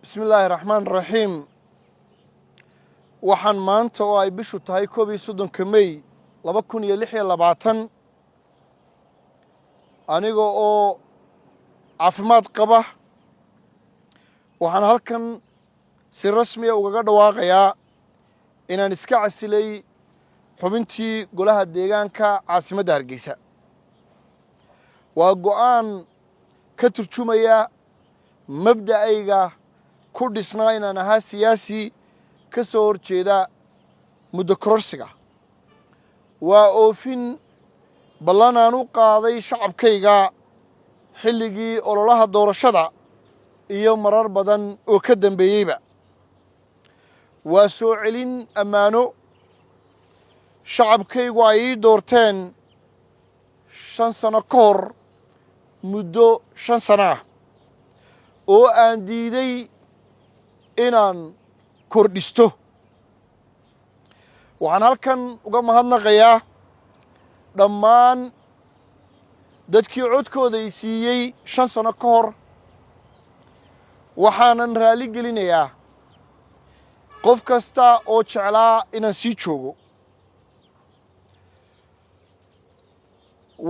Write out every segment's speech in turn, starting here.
Bismi illaahi raxmaan raxiim. Waxaan maanta oo ay bishu tahay 31-ka Mey 2026, aniga oo caafimaad qaba, waxaan halkan si rasmiya ugaga dhawaaqayaa inaan iska casilay xubintii golaha deegaanka caasimadda Hargeysa. Waa go'aan ka turjumaya mabda'ayga ku dhisnaa inaan ahaa siyaasi ka soo hor jeeda muddo kororsiga. Waa oofin ballan aan u qaaday shacabkayga xilligii ololaha doorashada iyo marar badan oo ka dambeeyeyba. Waa soo celin ammaano shacabkaygu ay ii doorteen 5 sano ka hor, muddo 5 sano ah oo aan diiday inaan kordhisto. Waxaan halkan uga mahadnaqayaa dhammaan dadkii codkooda i siiyey 5 sano ka hor. Waxaanan raalli gelinayaa qof kasta oo jeclaa inaan sii joogo.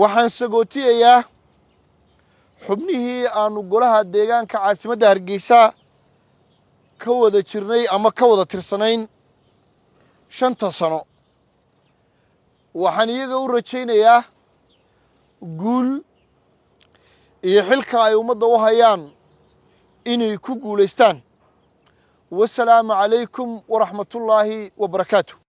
Waxaan sagootiyayaa xubnihii aanu golaha deegaanka caasimadda Hargeysa ka wada jirnay ama ka wada tirsanayn shanta sano. Waxaan iyaga u rajaynayaa guul iyo xilka ay ummadda u hayaan inay ku guulaystaan. Wasalaamu calaykum waraxmatullaahi wa barakaatu.